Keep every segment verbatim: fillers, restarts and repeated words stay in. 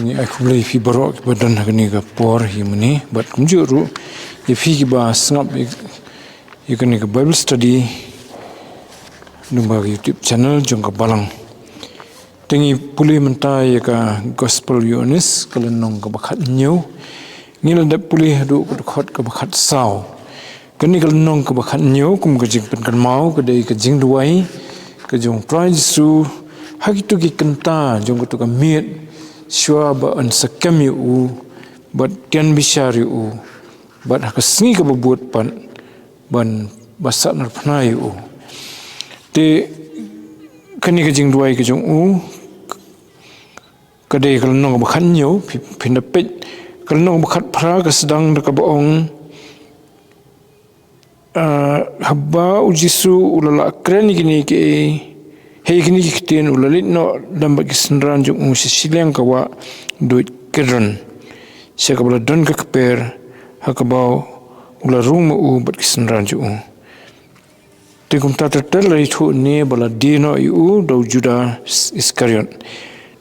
Ngi ai khublei ïa phi baroh kiba don ha kane ka por hi mynne, bad kumjuh ruh ïa phi kiba sngap ïa, ïa kane ka Bible study lyngba ka YouTube channel jong ka Balang. Te ngi pule mynta ïa ka Gospel Ïoannis, ka lynnong kaba khathynñiew. Ngi la dep pule haduh ka dkhot kaba khatsaw. Kane ka lynnong kaba khathynñiew, kum ka jingpynkynmaw, ka dei ka jingduwai ka jong u Trai Jisu ha kito ki kynta jong kato ka miet, shuwa ba yn sa kem ïa u, bad tian bishar ïa u, bad ha ka sngi kaba bud pat, ban ba sahnarphna ïa u. Te kane ka jingduwai ka jong u, ka dei ka lynnong ba khathynñiew, phi, phin da peit ka lynnong ba khatphra, ka sdang da kaba ong, ah, haba u Jisu u la lah kren ïa kine ki, ha kine ki ktien, u la leit noh lem bad ki synran jong u sha shiliang ka wah duid Kidron, sha kaba la don ka kper, ha kaba u la rung ma u bad ki synran jong u. Te kumta ter ter la ïathuh ne ba la die noh ïa u da u Judas Iskariot.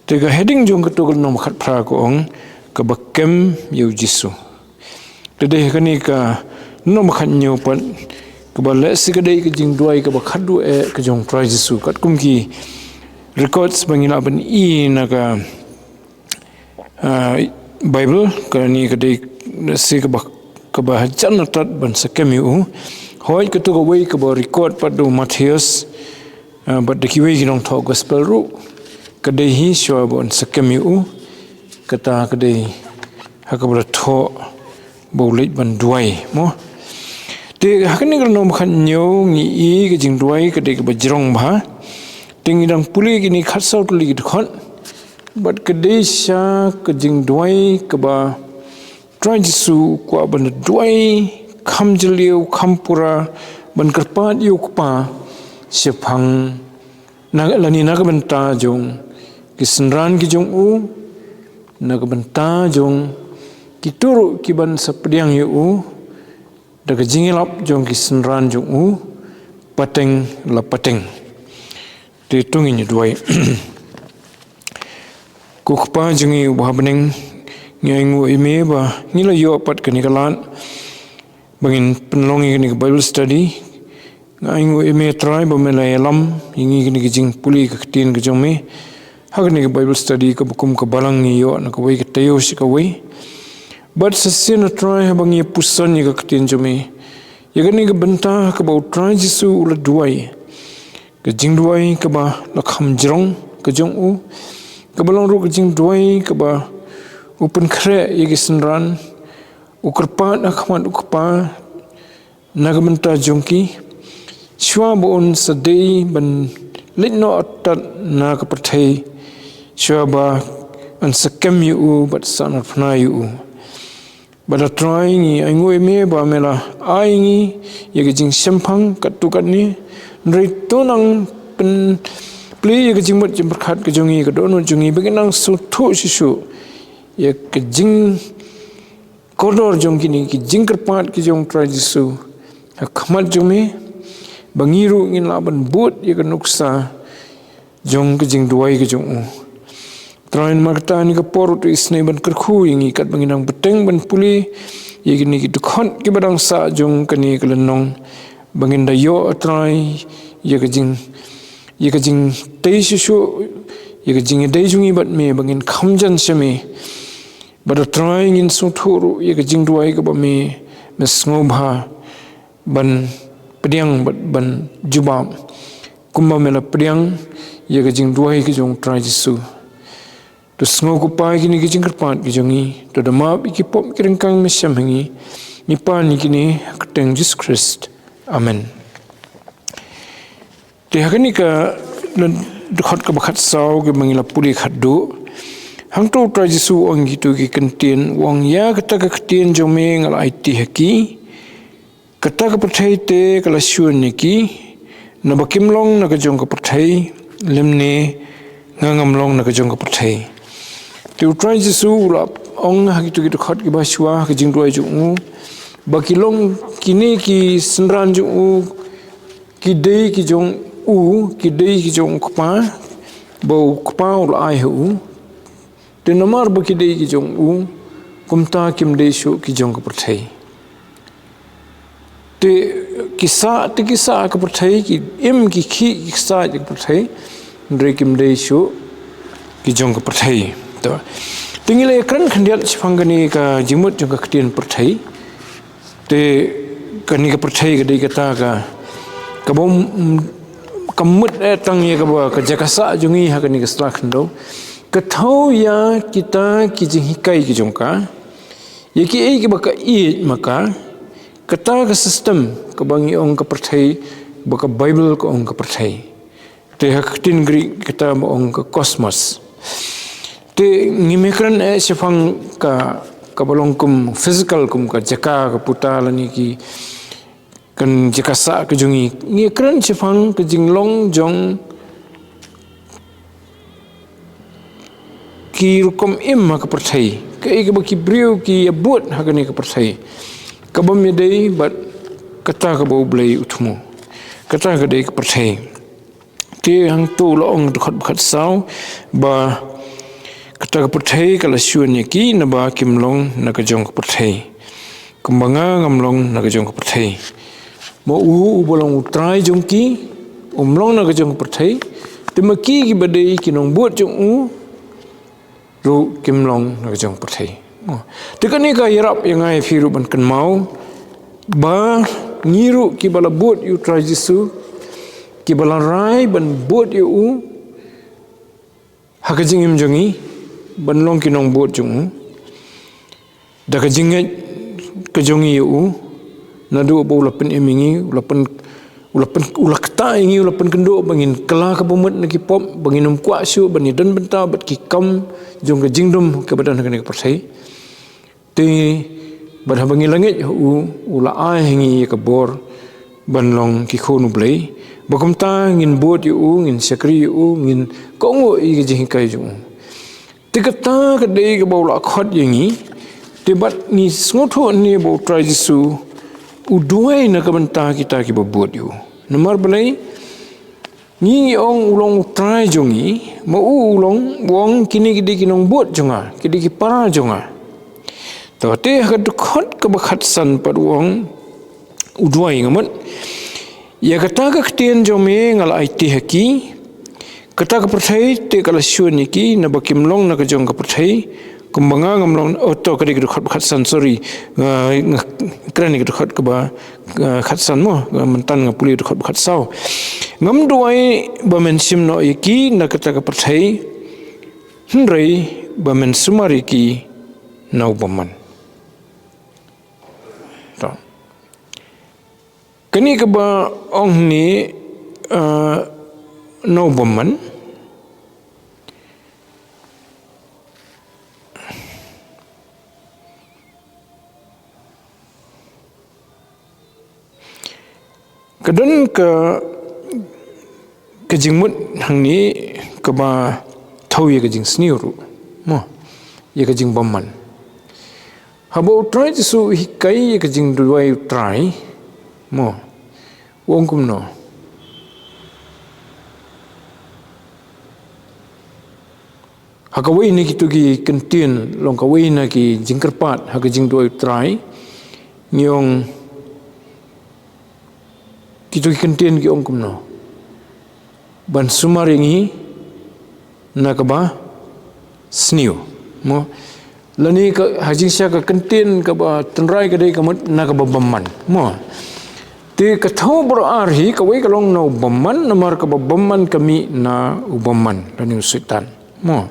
Te ka heading jong kato ka lynnong ba khatphra ka ong, kaba kem ïa u Jisu. Te dei ha kane ka lynnong ba khathynñiew pat, kaba lehse ka dei ka jingduwai kaba khatduh eh ka jong u Trai Jisu, katkum ki records ba ngi lah ban i na ka, ah, Bible, kane ka dei lehse kaba, kaba hajan na tad ban sa kem ïa u. Hooid, kato kawei kaba record pat da u Mathaios, ah, bad da kiwei ki nongthoh Gospel ruh, ka dei hi shuwa ba yn sa kem ïa u. Kata ka dei ha kaba la thoh ba u leit ban duwai, mo. Te ha kane ka lynnong ba khathynñiew ngi i ka jingduwai ka dei kaba jrong bha. Te ngi dang pule kine khatsaw tylli ki dkhot, bad ka dei sha ka jingduwai kaba u Trai Jisu u kwah ban da duwai kham jylliew kham pura, ban kyrpad ïa u Kpa shaphang na, lane na ka bynta jong ki synran ki jong u, na ka bynta jong kito ruh kiban sa pdiang ïa u da ka jingïalap jong ki synran jong u pateng la pateng. Te to ngin ïa duwai. Ko Kpa jong ngi uba ha bneng, ngi ainguh ïa me ba ngi la ïoh pat kane ka lad ba ngin pynlong ïa kane ka Bible study. Nga ainguh ïa me Trai ba me la ïalam ïa ngi kane ka jingpule ka ktien ka jong me ha kane ka Bible study kaba kum ka Balang ngi ïoh na kawei ka taïew sha kawei. Bad sa shisien Trai, haba ngi ïa puson ïa ka ktien jong me, ïa kane ka bynta kaba u Trai Jisu u la duwai, ka jingduwai kaba la kham jrong ka jong u, kaba long ruh ka jingduwai kaba u pynkhreh ïa ki synran, u kyrpad ha khmat u Kpa na ka bynta jong ki, shuwa ba un sa dei ban leit noh tad na ka pyrthei, shuwa ba yn sa kem ïa u bad sahnarphna ïa u. Bad A Trai, ngi ainguh ïa me ba me la ai ngi ïa ka jingshemphang katto katne, hynrei to nang pynplie ïa ka jingmut jingpyrkhat ka jong ngi, ka dohnud jong ngi, ba ngin nang sngewthuh shuh shuh ïa ka jing kordor jong kine ki jingkyrpad ki jong u Trai Jisu ha khmat jong me, ba ngi ruh ngin lah ban bud ïa ka nuksa jong ka jingduwai ka jong u. Trai, namar kata ha kane ka por to isynei ban kyrkhu ïa ngi katba ngi dang bteng ban pule ïa kine ki dkhot kiba dang sah jong kane ka lynnong, ba ngin da ïoh, A Trai, ïa ka jing, ïa ka jingtei shuh shuh, ïa ka jingïadei jong ngi bad me, ba ngin kham jan sha me. Bad A Trai, ngin sngewthuh ruh ïa ka jingduwai kaba me, me sngewbha ban pdiang bad ban jubab, kumba me la pdiang ïa ka jingduwai ka jong u Trai Jisu. To sngew, ko Pa, ïa kine ki jingkyrpad ki jong ngi, to da map ïa ki pop ki ryngkang me shem ha ngi. Ngi pan ïa kine ha ka kyrteng Jisu Khrist. Amen. Te ha kane ka dkhot kaba khatsaw kaba ngi la pule khatduh, hangto u Trai Jisu u ong kito ki ktien, u ong, ïa kata ka ktien jong me nga la aiti ha ki, kata ka pyrthei te ka la shun ïa ki, naba kim long na ka jong ka pyrthei, lymne nga ngam long na ka jong ka pyrthei. Te u Trai Jisu u la ong ha kito ki dkhot kiba shuwa ha ka jingduwai jong u, ba ki long kine ki synran jong u, ki dei ki jong u, ki dei ki jong u Kpa, ba u Kpa u la ai ha u. Te namar ba ki dei ki jong u, kumta kim dei shuh ki jong ka pyrthei. Te ki sah, te ki sah ka pyrthei, ki im ki khih ki sah ka pyrthei, hynrei kim dei shuh ki jong ka pyrthei. To. Te ngi la kren khyndiat shaphang kane ka jingmut jong ka ktien pyrthei. Te kane ka pyrthei ka dei kata ka, ka bym, ka mut eh tang ïa kaba ka jaka sah jong ngi ha kane ka sla khyndew. Ka thew ïa kita ki jinghikai ki jong ka. Ïa kiei kiba ka ïeit ma ka, kata ka system kaba ngi ong ka pyrthei, ba ka Baibl ka ong ka pyrthei. Te ha ka ktien Greek kata ba ong ka cosmos. Te ngim kren eh shaphang ka, kaba long kum physical, kum ka jaka, ka puta lane ki, kan jaka sah ka jong ngi. Ngi kren shaphang ka jinglong jong ki rukom im ha ka pyrthei. Kaei kaba ki briew ki ïa bud ha kane ka pyrthei. Ka bym ïadei bad kata kaba U Blei u thmu. Kata ka dei ka pyrthei. Te hangto u la ong dkhot ba khatsaw, ba kata ka pyrthei ka la shun ïa ki, naba kim long na ka jong ka pyrthei, kumba nga ngam long na ka jong ka pyrthei. Ma u, uba long u Trai jong ki, um long na ka jong ka pyrthei. Te ma ki kiba dei ki nongbud jong u ruh kim long na ka jong ka pyrthei. Te kane ka ïarap ïa nga ïa phi ruh ban kynmaw ba ngi ruh kiba la bud ïa u Trai Jisu, kiba la rai ban bud ïa u ha ka jingim jong ngi, ban long ki nongbud jong u, da ka jingngeit ka jong ngi ïa u, naduh ba u la pynim ïa ngi, u la pyn, u la pyn, u la ktah ïa ngi, u la pynkynduh ba ngin kylla ka bamut na ki pop, ba ngin ym kwah shuh ban ïadon bynta bad ki kam jong ka jingdum kaba don ha kane ka pyrthei. Te bad haba ngi la ngeit ha u, u la ai ha ngi ïa ka bor ban long ki khun U Blei, ba kumta ngin bud ïa u, ngin shakri ïa u, ngin kohnguh ïa ka jinghikai jong u. Te kata ka dei kaba u la khot ïa ngi. Te bad ngi sngewthuh ne ba u Trai Jisu u duwai na ka bynta kita kiba bud ïa u. Namar balei? Ngi ngi ong u long u Trai jong ngi, ma u u long, u ong kine ki dei ki nongbud jong nga, ki dei ki para jong nga. To te ha ka dkhot kaba khatsan pat u ong, u duwai, nga mut, ïa kata ka ktien jong me nga la aiti ha ki, kata ka pyrthei te ka la shun ïa ki, naba kim long na ka jong ka pyrthei, kumba nga ngam long. Oh, to, ka dei ka dkhot ba khatsan, sorry. Nga, nga kren ïa ka dkhot kaba, ah, khatsan mo, nga mynta nga pule dkhot ba khatsaw. Ngam duwai ba men shim noh ïa ki na kata ka pyrthei, hynrei ba men sumar ïa ki na u bymman. To. Kane kaba ong hangne, eh, na u bymman. Ka don ka, ka jingmut hangne kaba thew ïa ka jingsniew ruh. Mo, ïa ka jingbymman. Haba u Trai Jisu u hikai ïa ka jingduwai u Trai, mo, u ong kumno? Ha kawei na kito ki kyntien, long kawei na ki jingkyrpad ha ka jingduwai u Trai, ngi ong, kito ki kyntien ki ong kumno? Ban sumar ïa ngi na kaba sniew. Mo. Lane ka, ha jingshisha ka kyntien kaba tynrai ka dei ka mut na kaba bymman. Mo. Te ka thew baroh ar hi, kawei ka long na u bymman, namar kaba bymman ka mih na u bymman, lane u Soitan. Mo.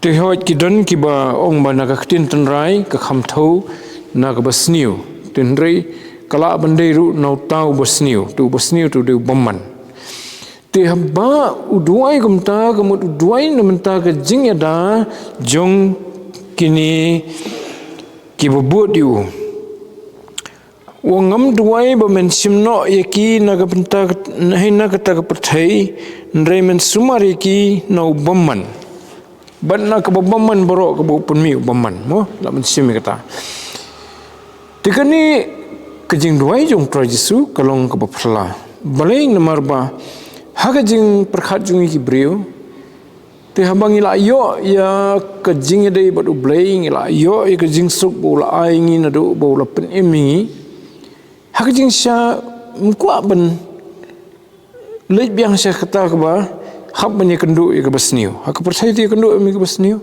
Te hooid ki don kiba ong ba na ka ktien tynrai ka kham thew na kaba sniew. Te hynrei ka lah ban dei ruh na uta uba sniew, te uba sniew te u dei u bymman. Te haba u duwai kumta, ka mut u duwai na bynta ka jingïada jong kine kiba bud ïa u. U ong, ngam duwai ba men shim noh ïa ki na ka bynta ka, na, hei na kata ka pyrthei, hynrei men sumar ïa ki na u bymman. Bad na kaba bymman baroh kaba u pynmih u bymman, mo, la mynsiem ïa kata. Te kane ka jingduwai jong u Trai Jisu ka long kaba phylla. Balei? Namar ba ha ka jingpyrkhat jong ngi ki briew, te haba ngi la ïoh ïa ka jingïadei bad U Blei, ngi la ïoh ïa ka jingsuk ba u la ai ngi naduh ba u la pynim ïa ngi, ha ka jingshisha ym kwah ban leit biang sha kata kaba hap ban ïakynduh ïa kaba sniew. Ha ka pyrthei te ïakynduh ïa kaba sniew.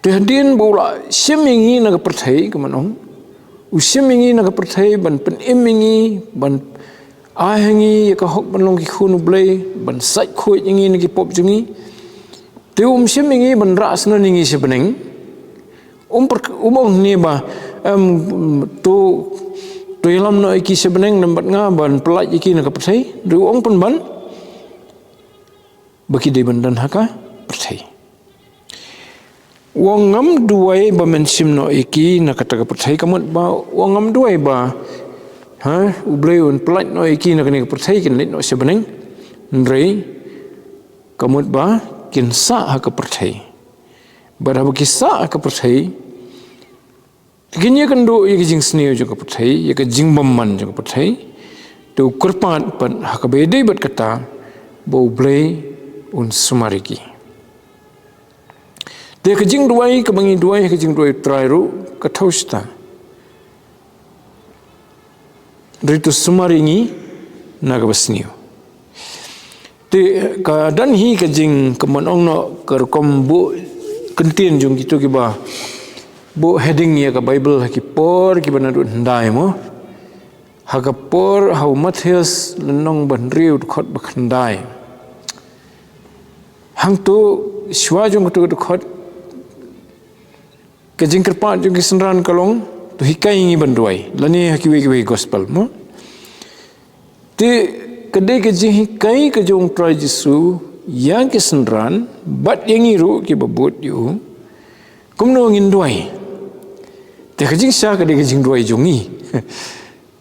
Te hadien ba u la shim ïa ngi na ka pyrthei, kumno? U shim ïa ngi na ka pyrthei ban pynim ïa ngi, ban ai ha ngi ïa ka hok ban long ki khun U Blei, ban sait khuid ïa ngi na ki pop jong ngi. Te um shim ïa ngi ban rah shnong ïa ngi sha bneng. Um per, um ong ne ba, em, to, to ïalam noh ïa ki sha bneng, namar nga ban pyllait ïa ki na ka pyrthei. Hynrei u ong pynban ba ki dei ban don ha ka pyrthei. U ong ngam duwai ba men shim noh ïa ki na kata ka pyrthei, ka mut ba u ong ngam duwai ba, ha, U Blei un pyllait noh ïa ki na kane ka pyrthei, kin leit noh sha bneng. Hynrei ka mut ba kin sah ha ka pyrthei. Bad haba ki sah ha ka pyrthei, kin ïakynduh ïa ka jingsniew jong ka pyrthei, ïa ka jingbymman jong ka pyrthei. Te u kyrpad pat ha kaba ïadei bad kata ba U Blei un sumar ïa ki. Te ka jingduwai kaba ngi duwai, ka jingduwai U Trai ruh ka thew shata. Hynrei to sumar ïa ngi na kaba sniew. Te ka don hi ka jing, ka mon ong noh, ka rukom buh kyntien jong kito kiba buh heading ïa ka Baibl ha ki por kiba naduh hyndai, mo. Ha ka por, ha u Mathaios lynnong ba hynriew, dkhot ba khyndai. Hangto, shuwa jong kato ka dkhot, ka jingkyrpad jong ki synran ka long, to hikai ïa ngi ban duwai. Lane ha kiwei kiwei gospel, mo. Te ka dei ka jinghikai ka jong U Trai Jisu ïa ki synran bad ïa ngi ruh kiba bud ïa u, kumno ngin duwai. Te ka jingshisha ka dei ka jingduwai jong ngi.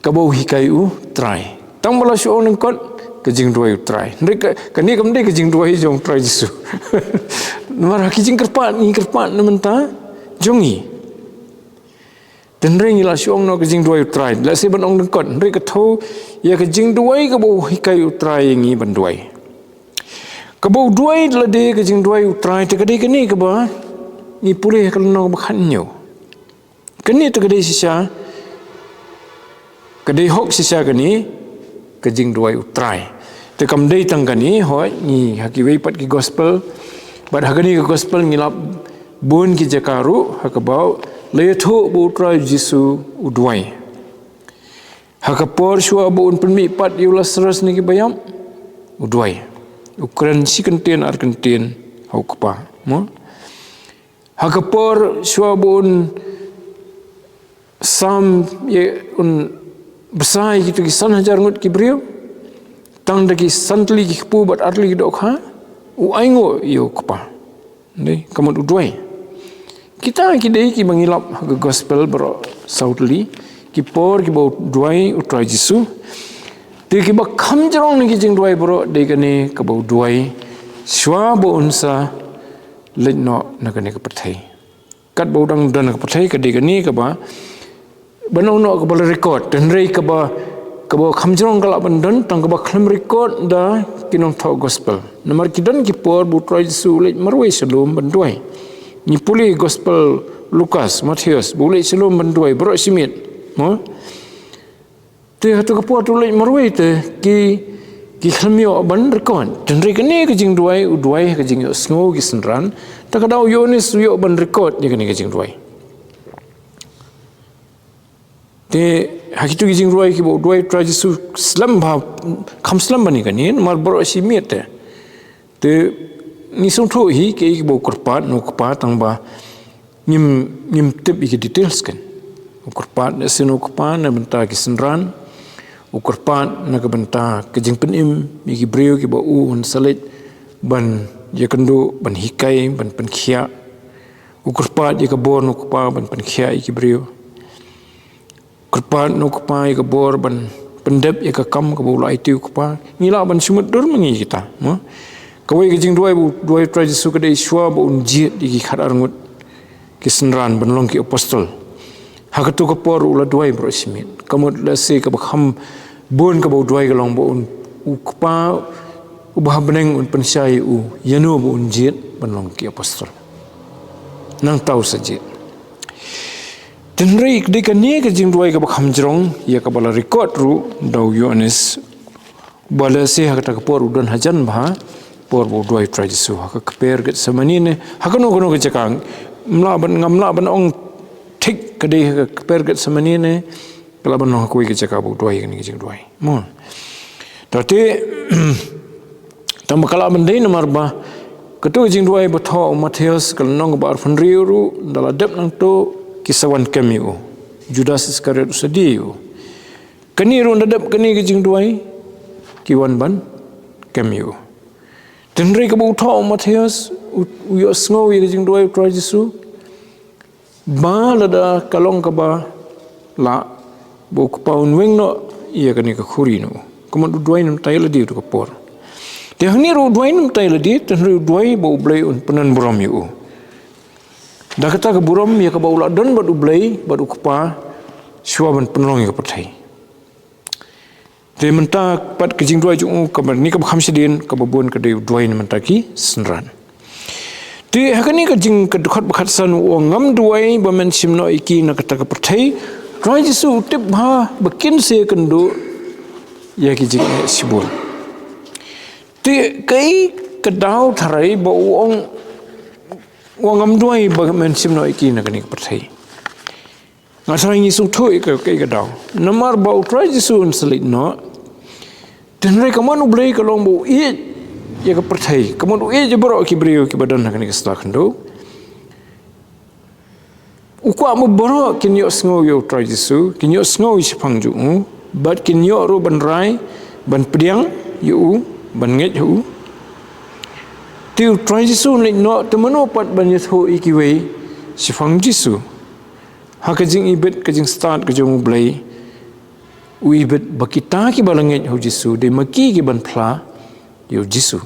Kaba u hikai U Trai. Tang ba la shu ong lyngkot, ka jingduwai U Trai. Hynrei ka, kane kam dei ka jingduwai jong U Trai Jisu. Namar ha ki jingkyrpad ngi kyrpad na bynta jong ngi. Te hynrei ngi la shu ong noh ka jingduwai U Trai. Lehse ban ong lyngkot, hynrei ka thew ïa ka jingduwai kaba u hikai U Trai ïa ngi ban duwai. Kaba u duwai lade, ka jingduwai U Trai, te ka dei kane kaba ngi pule ha ka lynnong ba khathynñiew. Kane te ka dei shisha, ka dei hok shisha kane ka jingduwai U Trai. Te kam dei tang kane, hooid, ngi ha kiwei pat ki gospel, bad ha kane ka gospel ngi lap bun ki jaka ruh ha kaba u la ïathuh ba U Trai Jisu u duwai. Ha ka por shuwa ba un pynmih pat ïa u Lasarus na kiba ïap, u duwai. U kren shi kyntien ar kyntien ha u Kpa, mo. Ha ka por shuwa ba un sam ïa, un bsa ïa kito ki san hajar ngut ki briew, tang da ki san tylli ki kpu bad ar tylli ki dohkha, u ainguh ïa u Kpa. Dei, ka mut u duwai. Kita ki dei kiba ngi lap ha ka gospel baroh saw tylli ki por kiba u duwai U Trai Jisu. Te kiba kham jrong na ki jingduwai baroh dei kane kaba u duwai shuwa ba un sa leit noh na kane ka pyrthei. Katba u dang don ha ka pyrthei, ka dei kane kaba, ban ong noh, kaba la record. Te hynrei kaba, kaba kham jrong ka lah ban don, tang kaba khlem record da ki nongthoh gospel. Namar ki don ki por ba U Trai Jisu u leit marwei sha lum ban duwai. Ngi pule gospel Lukas, Mathaios, ba u leit sha lum ban duwai, baroh shi miet, mo. Te hato ka por ba u leit marwei te ki, ki khlem ïoh ban record. Te hynrei kane ka jingduwai u duwai ha ka jingïohsngew ki synran. Te ka dei u Ïoannis u ïoh ban record ïa kane ka jingduwai. Te ha kito ki jingduwai kiba u duwai U Trai Jisu slem bha, kham slem bha ïa kane, namar baroh shi miet te. Te ngi sngewthuh hi kaei kaba u kyrpad na u Kpa, tang ba ngim, ngim tip ïa ki details kan. U kyrpad na sien u Kpa na bynta ki synran, u kyrpad na ka bynta ka jingpynim ïa ki briew kiba u un sa leit ban ïakynduh, ban hikai, ban pynkhiah. U kyrpad ïa ka bor na u Kpa ban pynkhiah ïa ki briew. Kyrpad na u Kpa ïa ka bor ban pyndep ïa ka kam kaba u la aiti u Kpa. Ngi lah ban shu mutdur ma ngi kita, mo. Kawei ka jingduwai ba u duwai u Trai Jisu ka dei shuwa ba un jied ïa ki khatar ngut ki synran ban long ki apostol. Ha katu ka por u la duwai baroh shi miet. Ka mut lehse kaba kham bun kaba u duwai ka long ba un, u Kpa uba ha bneng un pynshai ïa u ïano ba un jied ban long ki apostol. Nangta u sa jied. Hynrei dei kane ka jingduwai kaba kham jrong ïa kaba la record ruh da u Ïoannis. Ba lehse ha kata ka por u don hajan bha, por ba u duwai u Trai Jisu ha ka kper Getsemani ne ha kano kano ka jaka. Ngam lah ban, ngam lah ban ong thik ka dei ha ka kper Getsemani ne ka lah ban long ha kawei ka jaka ba u duwai kane ka jingduwai. Mo. Te tang ba ka lah ban dei namar ba katu ka jingduwai ba thoh u Mathaios ka lynnong kaba arphew hynriew ruh, da la dep nangtu ki sa wan kem ïa u. Judas Iskariot u sa die ïa u. Kane ruh da dep kane ka jingduwai ki wan ban kem ïa u. Hynrei kaba u thoh u Mathaios u, u ïohsngew ïa ka jingduwai u Trai Jisu. Ba lada ka long kaba lah ba u Kpa un weng noh ïa kane ka khuri na u. Ka mut u duwai namar ïa lade ha katu ka por. Te hangne ruh u duwai namar ïa lade, hynrei u duwai ba U Blei un pyndon burom ïa u. Da kata ka burom ïa kaba u la don bad U Blei bad u Kpa shuwa ban pynlong ïa ka pyrthei. Te mynta pat ka jingduwai jong u kaba, kane kaba kham shadien, kaba bun ka dei u duwai na bynta ki synran. Te ha kane ka jing, ka dkhot ba khatsan u ong, ngam duwai ba men shim noh ïa ki na kata ka pyrthei. Trai Jisu u tip bha ba kin sa ïakynduh ïa ki jingeh shibun. Te kaei ka daw tharai ba u ong, u ong ngam duwai ba men shim noh ïa ki na kane ka pyrthei. Nga tharai ngi sngewthuh ïa ka, ïa ka daw. Namar ba u Trai Jisu un sa leit noh. Hynrei ka mon U Blei ka long ba u ïeit ïa ka pyrthei. Ka mon u ïeit ïa baroh ki briew kiba don ha kane ka sla khyndew. U kwah ba baroh kin ïohsngew ïa u Trai Jisu, kin ïohsngew ïa shaphang jong u, bad kin ïoh ruh ban rai, ban pdiang ïa u, ban ngeit ha u. Te u Trai Jisu un leit noh, te mano pat ban ïathuh ïa kiwei shaphang Jisu. Ha ka jingibit, ka jingstad ka jong U Blei, u ibit ba kita kiba la ngeit ha u Jisu, dei ma ki ki ban phla ïa u Jisu.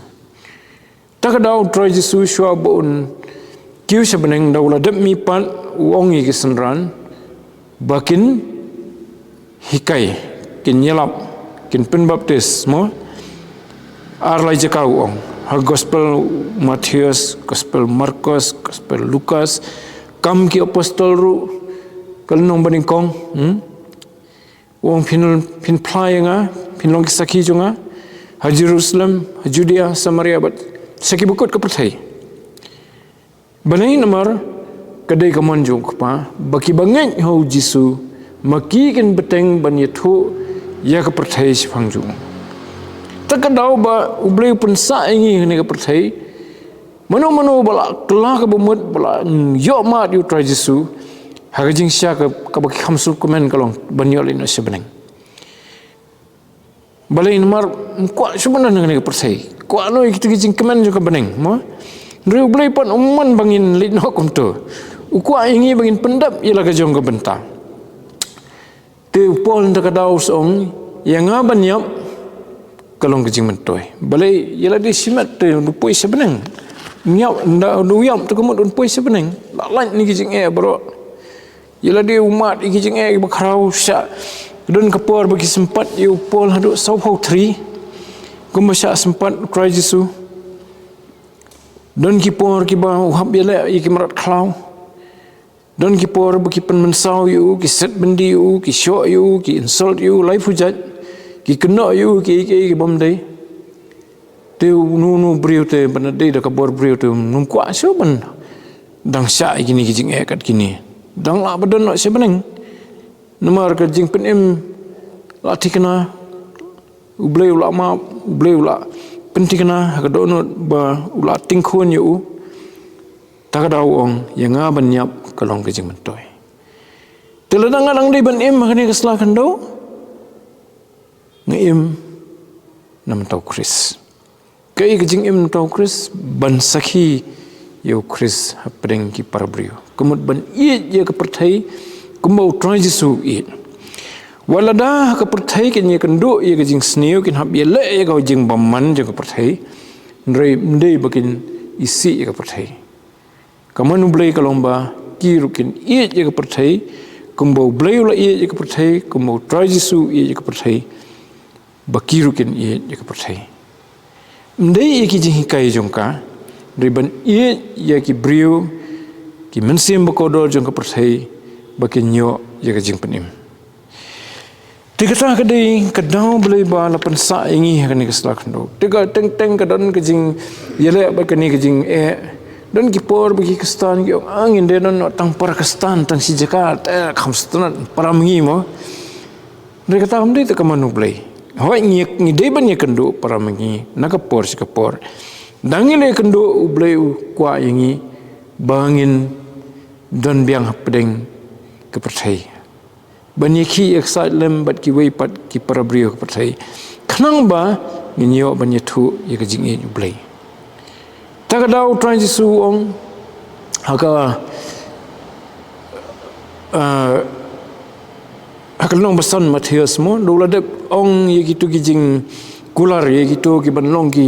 Ta ka daw u Trai Jisu shuwa ba un kiew sha bneng, da u la dep mih pat u ong ïa ki synran ba kin hikai, kin ïalap, kin pynbaptis, mo? Ar lai jaka u ong. Ha Gospel Mathaios, Gospel Markos, Gospel Lukas, Kam ki Apostol ruh, ka lynnong banyngkong, hmm? U ong phin, phin phla ïa nga, phin long ki sakhi jong nga ha Jerusalem, ha Judea, Samaria, bad sha ki bakut ka pyrthei. Balei? Namar ka dei ka mon jong u Kpa ba kiba ngeit ha u Jisu ma ki kin bteng ban ïathuh ïa ka pyrthei shaphang jong u. Ta ka daw ba U Blei u pynsah ïa ngi ha kane ka pyrthei. Mano mano ba la kylla kaba mut, ba la ïoh mad ïa u Trai Jisu, ha ka jingshisha ka, kaba kham sngewkmen ka long ban ïoh leit noh sha bneng. Balei? Namar um kwah shuh ban don ha kane ka pyrthei. Kwah noh ïa kita ki jingkmen jong ka bneng, mo? Hynrei U Blei pat um mon ba ngin leit noh kumta. U kwah ïa ngi ba ngin pyndep ïa la ka jong ka bynta. Te u Paul mynta ka daw u sa ong, ïa nga ban ïap ka long ka jingmyntoi. Balei? Ïa lade shimet te un poi sha bneng. Ïap, ynda u ïap te ka mut un poi sha bneng. La lait na ki jingeh baroh. Ïa lade u mad ïa ki jingeh kiba khraw shah. Don ka por ba ki sympat ïa u Paul haduh sawphew thri. Kumba shah sympat u Trai Jisu. Don ki por kiba u hap ïaleh ïa ki mrad khlaw. Don ki por ba ki pynmynsaw ïa u, ki set byndi ïa u, ki shoh ïa u, ki insult ïa u laiphew jait, ki kynnoh ïa u kiei kiei kibym dei. Te uno uno u briew te, ban dei da ka bor briew te, um kwah shuh ban dang shah ïa kine ki jingeh kat kine. Dang lah ba don noh sha bneng. Namar ka jingpynim la thikna, U Blei u la map, U Blei u la pynthikna ha ka dohnud ba u la tyngkhun ïa u. Ta ka daw u ong, ïa nga ban ïap ka long ka jingmyntoi. Te lada nga dang dei ban im ha kane ka sla khyndew, nga im na bynta u Khrist. Kaei ka jingim na bynta u Khrist? Ban sakhi ïa u Khrist hapdeng ki para briew. Ka mut ban ïeit ïa ka pyrthei kumba u Trai Jisu u ïeit. Wat lada ha ka pyrthei kin ïakynduh ïa ka jingsniew, kin hap ïaleh ïa ka jingbymman jong ka pyrthei. Hynrei ym dei ba kin isih ïa ka pyrthei. Ka mon U Blei ka long ba ki ruh kin ïeit ïa ka pyrthei, kumba U Blei u la ïeit ïa ka pyrthei, kumba U Trai Jisu u ïeit ïa ka pyrthei, ba ki ruh kin ïeit ïa ka pyrthei. Ym dei ïa ki jinghikai jong ka, hynrei ban ïeit ïa ki briew, ki mynsiem ba kordor jong ka pyrthei, ba kin ïoh ïa ka jingpynim. Te kata ka dei ka daw Blei ba la pynsah ïa ngi ha kane ka sla khyndew. Te ka teng teng ka don ka jingïaleh bad kane ka jingeh. Don ki por ba ki Khristan ki ong, ah, ngin dei don noh tang para Khristan tang shi jaka, te kham sngewtynnat para ma ngi mo. Hynrei kata kam dei te ka mon U Blei. Hooid ngi, ngi dei ban ïakynduh para ma ngi na ka por sha ka por. Tang ngi la ïakynduh U Blei u kwah ïa ngi ba ngin don biang hapdeng ka pyrthei. Ban ïakhih ïaksaid lem bad kiwei pat ki para briew ka pyrthei. Khnang ba ngin ïoh ban ïathuh ïa ka jingïeit U Blei. Ta ka daw U Trai Jisu u ong ha ka, ah, ha ka lynnong ba san Mathaios mo, da u la dep ong ïa kito ki jingkular, ïa kito ki ban long ki,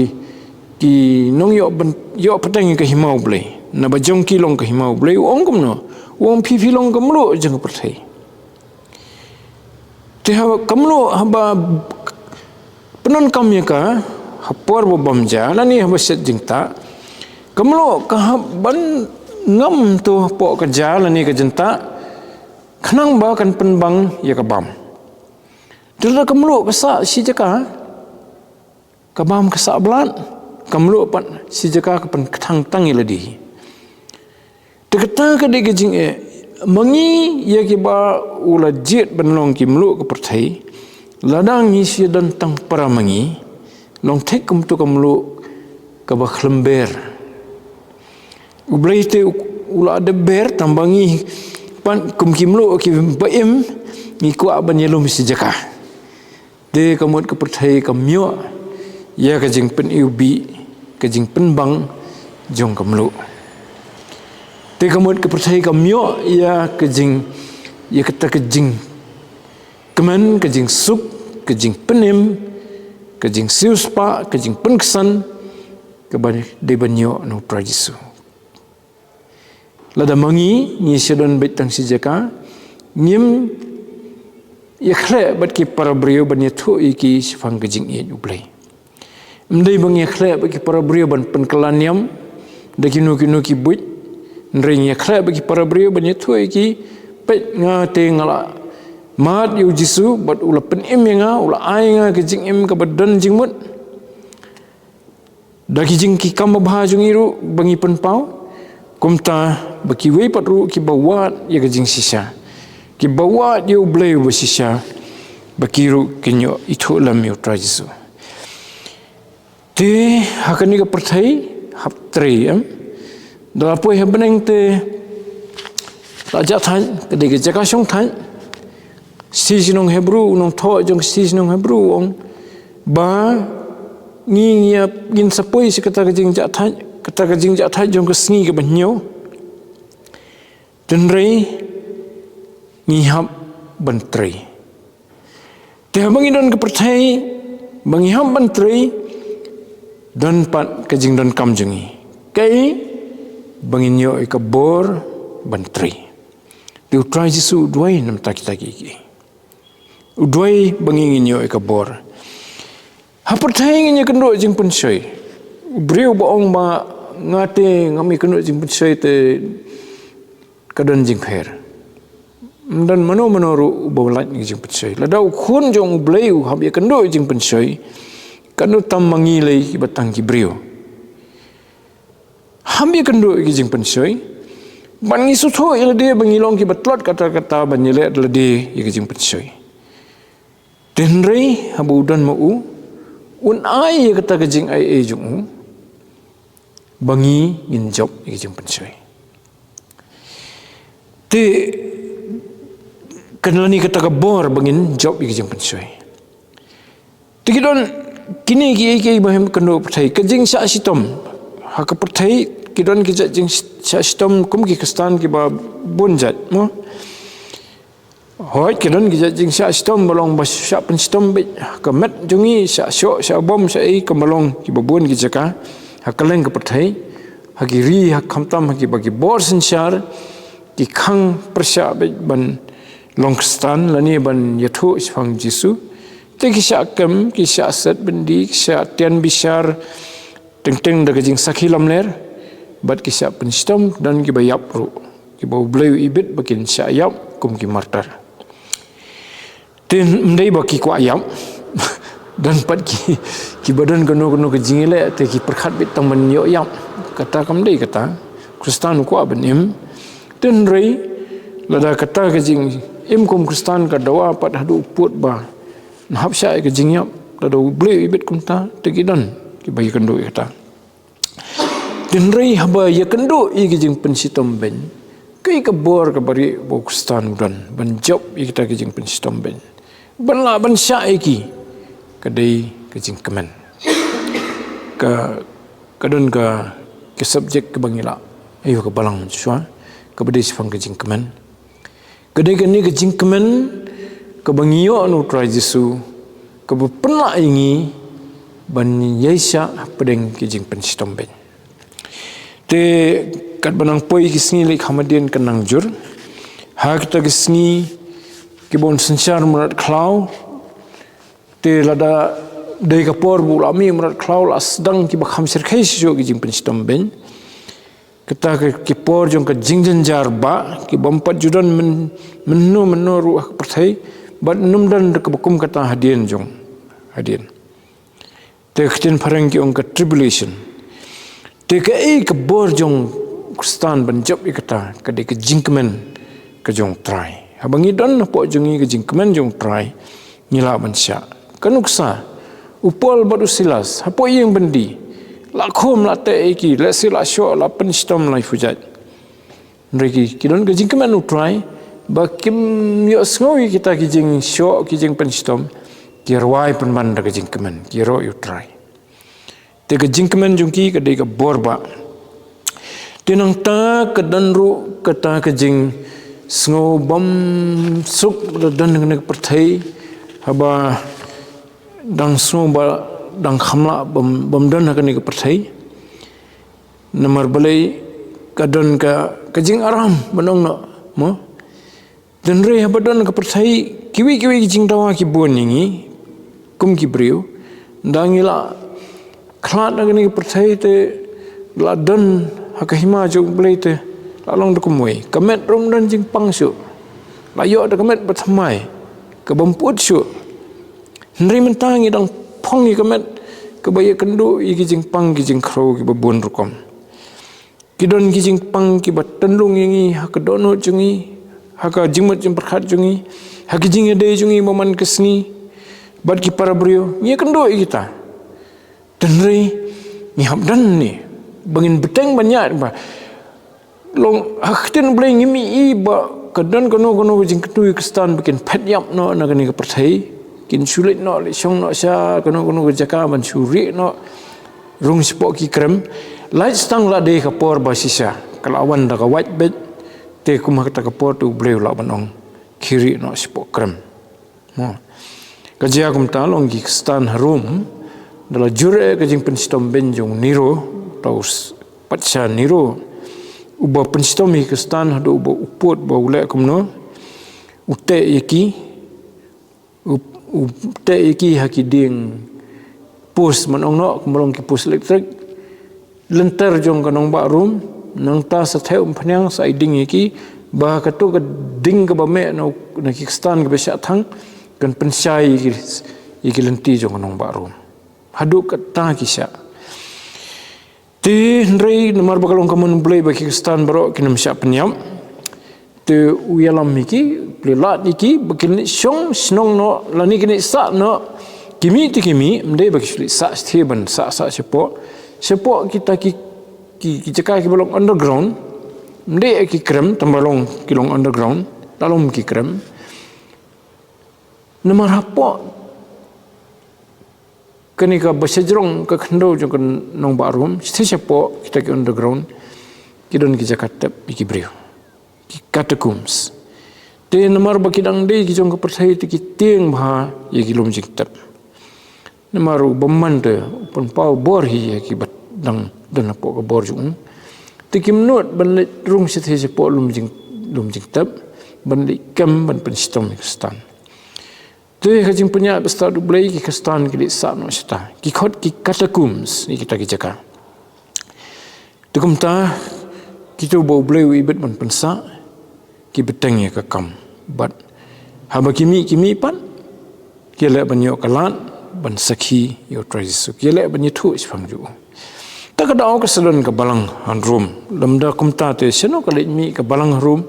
ki nongïoh ban, ïoh pateng ïa ka hima U Blei. Naba jong ki long ka hima U Blei, u ong kumno? U ong phi phi long ka mluh jong ka pyrthei. Te haba ka mluh haba pyndonkam ïa ka ha por ba bym ja lane haba shet jingtah, ka mluh ka hap ban ngam to hapoh ka ja lane ka jingtah, khnang ba kan pynbang ïa ka bam. Te lada ka mluh ka sah shi jaka, ka bam ka sah blad, ka mluh pat shi jaka ka pynkthang tang ïa lade. Te kata ka dei ka jingeh ma ngi ïa kiba u la jied ban long ki mluh ka pyrthei. Lada ngi shu don tang para ma ngi, long thik kumto ka mluh kaba khlem ber. U Blei te u, u la dep ber, tang ba ngi pat kum ki mluh kiba im, ngi kwah ban ïalum shi jaka. Te ka mut ka pyrthei kam ïoh ïa ka jingpyniwbih, ka jingpynbang jong ka mluh. Te ka mut ka pyrthei kam ïoh ïa ka jing, ïa kata ka jingkmen, ka jingsuk, ka jingpynim, ka jingsiewspah, ka jingpynksan, kaba dei ban ïoh na U Trai Jisu. Lada ma ngi, ngi shu don beit tang shi jaka, ngim ïakhleh bad ki para briew ban ïathuh ïa ki shaphang ka jingïeit U Blei. Ym dei ba ngi ïakhleh bad ki para briew ban pynkylla niam da kino kino ki buit. Hynrei ngi ïakhleh bad ki para briew ban ïathuh ïa ki, peit nga te nga la mad ïa U Jisu bad u la pynim ïa nga, u la ai nga ka jingim kaba don jingmut. Da ki jing ki kam babha jong ngi ruh ba ngi pynpaw, kumta ba kiwei pat ruh kiba wad ïa ka jingshisha, kiba wad ïa U Blei uba shisha, ba ki ruh kin ïoh ithuh lem ïa U Trai Jisu. Te ha kane ka pyrthei hap trei, em. Da la poi ha bneng te la jah thait, ka dei ka jaka shong thait. Shithi shnong Hebru, u nongthoh jong ka shithi shnong Hebru u ong ba ngi, ngi ïa, ngin sa poi sha kata ka jingjah thait, kata ka jingjah thait jong ka sngi kaba hynñiew. Hynrei ngi hap ban trei. Te haba ngi don ka pyrthei ba ngi hap ban trei, don pat ka jingdonkam jong ngi. Kaei? Ba ngin ïoh ïa ka bor ban trei. Te U Trai Jisu u duwai namar kita kiei kiei. U duwai ba ngi ngin ïoh ïa ka bor. Ha pyrthei ngin ïakynduh jingpynshoi. U briew ba ong ba nga te ngam ïakynduh jingpynshoi te ka don jingpher. Ym don mano mano ruh uba lait ïa ka jingpynshoi. Lada u Khun jong U Blei u hap ïakynduh jingpynshoi, katno tam ma ngi lei kiba tang ki briew. Hap ïakynduh ïa ka jingpynshoi. Ban ngi sngewthuh ïa lade ba ngi long kiba tlot katta katta ban ïaleh da lade ïa ka jingpynshoi. Te hynrei haba u don ma u, un ai ïa kata ka jingai ei jong u ba ngi ngin jop ïa ka jingpynshoi. Te kan lani kata ka bor ba ngin jop ïa ka jingpynshoi. Te ki don kine kiei kiei ba hynmen kynduh pyrthei, ka jingshah shitom. Ha ka pyrthei ki don ki jait jingshah shitom kum ki Khristan kiba bun jait, mo. Hooid, ki don ki jait jingshah shitom ba long ba shah pynshitom beit ka met jong ngi, shah shoh, shah bom, shah ei, kumba long kiba bun ki jaka. ha kylleng ka pyrthei, ha ki ri, ha khamtam ha kiba ki bor synshar ki khang pyrshah beit ban long Khristan lane ban ïathuh shaphang Jisu. Te ki shah kem, ki shah set byndi, ki shah tian bishar teng teng da ka jingsakhi lamler, bad ki shah pynshitom, don kiba ïap ruh, kiba U Blei u ibit ba kin shah ïap kum ki martyr. Te ym dei ba ki kwah ïap. Don pat ki, kiba don kano kano ka jingïaleh te ki pyrkhat beit tang ban ïoh ïap. Kata kam dei kata. Khristan u kwah ban im. Te hynrei lada kata ka jingim kum Khristan ka dawa pat haduh u pud ba yn hap shah ïa ka jingïap, lada U Blei u ibit kumta, te ki don kiba ïakynduh ïa kata. Te hynrei haba ïakynduh ïa ka jingpynshitom beiñ, kaei ka bor kaba rieh ba u Khristan u don ban jop ïa kata ka jingpynshitom beiñ, ban lah ban shah ïa ki? Ka dei ka jingkmen. Ka, ka don ka, ka subject kaba ngi lah, aïu, ka balang shuwa, kaba dei shaphang ka jingkmen. Ka dei kane ka jingkmen kaba ngi ïoh na u Trai Jisu, kaba pynlah ïa ngi ban ïaishah hapdeng ki jingpynshitom beiñ. Te katba nang poi ki sngi leit kham hadien ka nang jur, ha kita ki sngi kiba un synshar mrad khlaw, te lada dei ka por ba u la mih mrad khlaw, la sdang kiba kham shyrkhei shuh ki jingpynshitom beiñ. Kata ka, ki por jong ka jingjynjar ba ki bym pat ju don myn, mynno mynno ruh ha ka pyrthei, bad ym don da kaba kum kata hadien jong hadien. Te ka ktien phareng ki ong ka tribulation. Te kaei ka bor jong u Khristan ban jop ïa kata? Ka dei ka jingkmen ka jong u Trai. Haba ngi don hapoh jong ngi ka jingkmen jong u Trai, ngi lah ban shah. Ka nuksa, u Paul bad u Silas hapoh ïing byndi, la khum, la teh ïa ki, lehse la shoh, la pynshitom, la ïa pynjot. Hynrei ki, ki don ka jingkmen u Trai, ba kim ïohsngew ïa kita ki jingshoh, ki jingpynshitom, ki rwai pynban da ka jingkmen, ki ïaroh ïa u Trai. Te ka jingkmen jong ki ka dei ka bor ba. Te nangta ka don ruh kata ka jingsngew bymsuk ba don ha kane ka pyrthei, haba dang sngew ba dang kham lah bym, bym don ha kane ka pyrthei. Namar balei? Ka don ka, ka jingaram ban ong noh, mo? Te hynrei haba don ha ka pyrthei, kiwei kiwei ki jingdawa ki bun ïa ngi kum ki briew. Ynda ngi la khlad na kane ka pyrthei te la don ha ka hima jong U Blei te la long da kumwei. Ka met ruh ym don jingpang shuh. La ïoh da ka met ba thymmai, ka bym pyut shuh. Hynrei mynta ngi dang phong ïa ka met kaba ïakynduh ïa ki jingpang ki jingkhrew kiba bun rukom. Ki don ki jingpang kiba tynlung ïa ngi ha ka dohnud jong ngi, ha ka jingmut jingpyrkhat jong ngi, ha ka jingïadei jong ngi man ka sngi bad ki para briew. Ngi ïakynduh ïa kita. Te hynrei ngi hap don ne ba ngin bteng ban ïaid ba long ha ka ktien U Blei, ngim i ba ka don kano kano ka jingkyntu ïa ki Khristan ba kin phet ïap noh na kane ka pyrthei, kin shu leit noh leit shong noh sha kano kano ka jaka ban shu rieh noh rung shapoh ki krem. Lait tang la dei ka por ba shisha ka la wan da ka wait beit, te kum ha kata ka por te U Blei u lah ban ong, khie rieh noh shapoh krem. Mo. Ka jia kumta, long ki Khristan ha Rom, da la jur eh ka jingpynshitom beiñ jong u Nero, tau s-, patsha Nero, uba pynshitom ïa ki Khristan haduh uba u pud ba u leh kumno, u teh ïa ki, u, u teh ïa ki ha ki dieng post, man ong noh, kumba long ki post elektrik, lynter jong ka nongbah Rom. Nangta sa theh umphniang, sa ai ding ïa ki, ba kato ka ding kaba meh na, na ki Khristan kiba shah thang kan pynshai ïa ki, ïa ki lynti jong ka nongbah Rom. Haduh katta ki shah. Te hynrei namar ba ka long ka mon U Blei ba ki Khristan baroh kin ym shah pynïap, te u ïalam ïa ki, u plie lad ïa ki ba kin leit shong shnong noh lane kin leit sah noh. Ki mih te ki mih, ym dei ba ki shu leit sah shathie ban sah sah shapoh. Shapoh kita ki, ki, ki jaka kiba long underground, ym dei ki krem, tang ba long ki long underground, la long ki krem. Namar hapoh kane kaba shajrong ka khyndew jong ka nongbah Rom, shathie shapoh kita ki underground, ki don ki jaka tep ïa ki briew, ki catacombs. Te namar ba ki dang dei ki jong ka pyrthei te ki tieng bha ïa ki lum jingtep. Namar u bymman te u pynpaw bor hi ïa kiba dang don hapoh ka bor jong u. Te kim nud ban leit rung shathie shapoh lum jing, lum jingtep, ban leit kem ban pynshitom ïa ka Satan. Te ka jingpynïaid bastad U Blei, ki Khristan ki leit sah noh shata, ki khot ki catacombs ïa kita ki jaka. Te kumta, kito ba U Blei u ibit ban pynsah, ki bteng ïa ka kam. Bad haba ki mih, ki mih pat, ki leh ban ïoh ka lad ban sakhi ïa U Trai Jisu, ki leh ban ïathuh shaphang jong u. Ta ka daw ka sa don ka balang ha Rom. Lymda kumta te shano ka leit mih ka balang ha Rom,